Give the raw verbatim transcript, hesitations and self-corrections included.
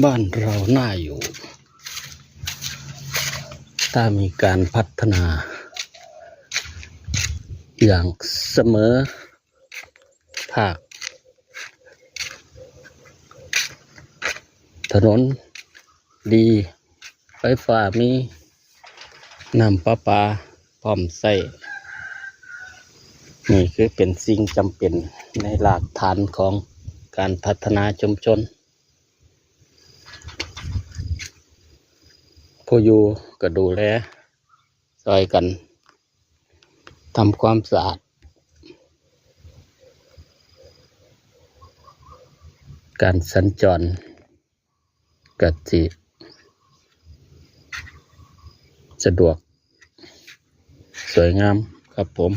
บ้านเราน่าอยู่ ถ้ามีการพัฒนาอย่างเสมอภาค ถนนดี ไฟฟ้ามี น้ำประปาพร้อมใช้ นี่คือเป็นสิ่งจำเป็นในรากฐานของการพัฒนาชุมชน ผู้อยู่ก็ดูแล ซอยกันทำความสะอาด การสัญจรก็สิสะดวกสวยงามครับผม